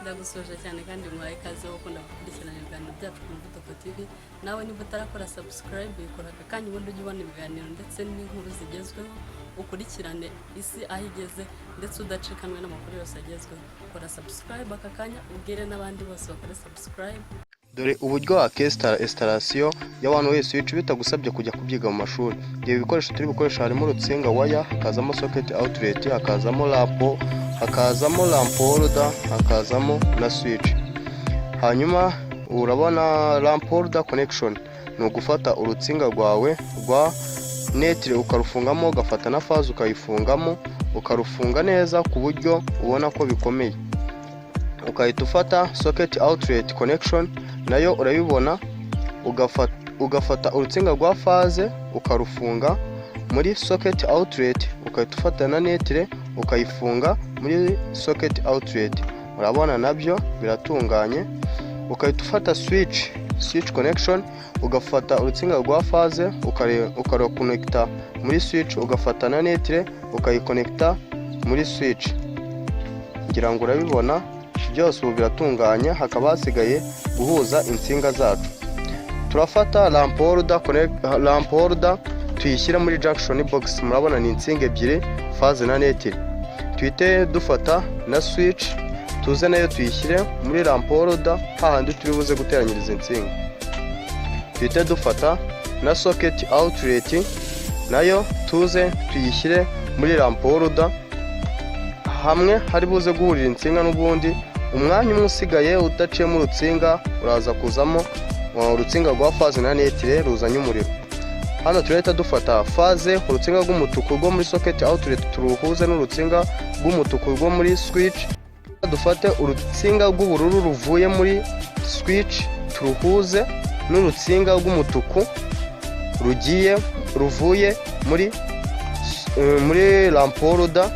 Ndagusuhuje cyane kandi muhaye ikaze wo ukunda gukurikirana ibiganiro byacu ku Muvuduko TV. Nawe niba utarakora subscribe, yikora aka kanya, ubundi ujye ubona ibiganiro ndetse n'inkuru zigezweho, ukurikirane isi aho igeze ndetse udacikanwe n'amakuru yose agezweho. Kora subscribe aka kanya, ubwire n'abandi bose bakore subscribe. Dore uburyo wakesitara installation ya one way switch bitagusabye kujya kubyiga mu mashuri. Ibi bikoresho turi bukoresha harimo urutsinga waya, hakazamo socket outlet, hakazamo lamp, hakazamo lamp holder, hakazamo na switch. Hanyuma urabona lamp holder connection ni ugufata urutsinga rwawe rwa neutre ukarufungamo, ugafata na phase ukayifungamo, ukarufunga neza ku buryo ubona ko bikomeye. Ukahita ufata socket outlet connection, nayo urabibona, ugafata urutsinga rwa phase ukarufunga muri socket outlet, ugahita ufata na neutre ukayifunga muri socket outlet. Urabona nabyo biratunganye. Ugahita ufata switch connection, ugafata urutsinga rwa phase ukarukonekita muri switch, ugafata na neutre ukayikonekita muri switch. Ngira ngo urabibona byose ubu biratunganye, hakaba hasigaye guhuza insinga zacu. Turafata lamp holder tuyishyira muri junction box. Murabona ni insinga ebyiri, phase na neutre. Tuhite dufata na switch, tuze nayo tuyishyire muri lamp holder, hahandi turi buze guteranyiriza insinga. Tuhite dufata na socket outlet, nayo tuze tuyishyire muri lamp holder, hamwe hari buze guhurira insinga. N'ubundi umwanya umwe usigaye udaciyemo urutsinga uraza kuzamo urutsinga rwa phase na neutre ruzanye umuriro. Hano turahita dufata phase, urutsinga rw'umutuku rwo muri socket outlet turuhuze n'urutsinga rw'umutuku rwo muri switch. Dufate urutsinga rw'ubururu ruvuye muri switch turuhuze n'urutsinga rw'umutuku rugiye ruvuye muri lamp holder.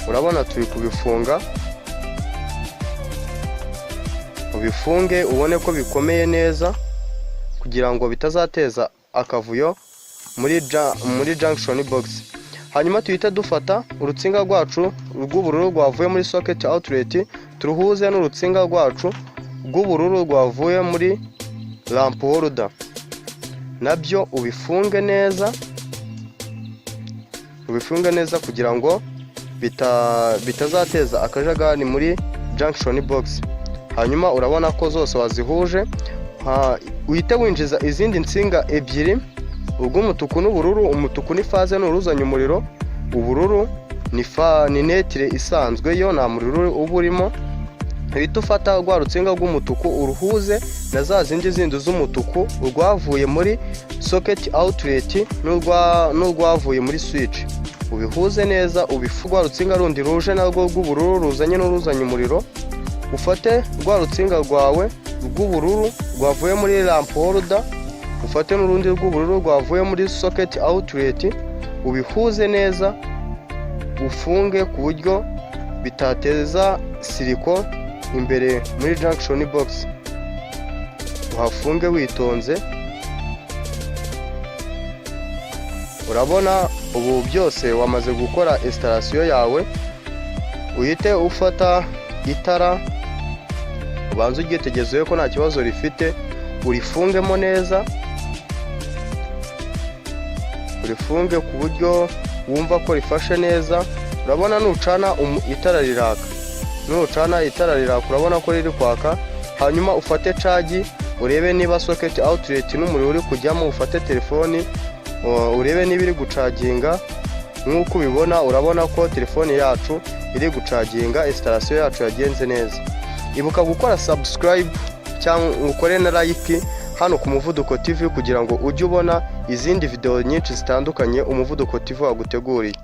Urabona turi kubifunga. Ubifunge ubone ko bikomeye neza kugira ngo bitazateza akavuyo muri junction box. Hanyuma tuhite dufata urutsinga rwacu rw'ubururu rwavuye muri socket outlet turuhuze n'urutsinga rwacu rw'ubururu rwavuye muri lamp holder. Nabyo ubifunge neza, ubifunge neza kugira ngo bitazateza akajagari muri junction box. Hanyuma urabona ko zose wazihuje. Uhite winjiza izindi nsinga ebyiri, urw'umutuku n'ubururu. Umutuku ni phase, ni uruzanye umuriro. Ubururu ni neutre isanzwe, yo nta muriro uba urimo. Uhita ufata rwa rutsinga rw'umutuku uruhuze na za zindi zindi z'umutuku, urwavuye muri socket outlet n'urwavuye muri switch, ubihuze neza. Ubifu rwa rutsinga rundi ruje narwo rw'ubururu ruzanye n'uruzanye umuriro. Ufate rwa rutsinga rwawe rw'ubururu rwavuye muri lamp holder, ufate n'urundi rw'ubururu rwavuye muri socket outlet, ubihuze neza, ufunge ku buryo bitateza circuit imbere muri junction box. Uhafunge witonze. Urabona ubu byose wamaze gukora installation yawe. Uhite ufata itara, ubanze uryitegerezeho ko nta kibazo rifite, urifungemo neza, urifunge ku buryo wumva ko rifashe neza. Urabona nucana itara riraka, nucana itara riraka, urabona ko riri kwaka. Hanyuma ufate charge, urebe niba socket outlet n'umuriro uri kujyamo. Ufate telefoni, urebe niba iri gucaginga. Nk'uko ubibona, urabona ko telefoni yacu iri gucaginga. Installation yacu yagenze neza. Ibuka gukora subscribe cyangwa ukore na like hano ku Muvuduko TV kugira ngo ujye ubona izindi video nyinshi zitandukanye Umuvuduko TV waguteguriye.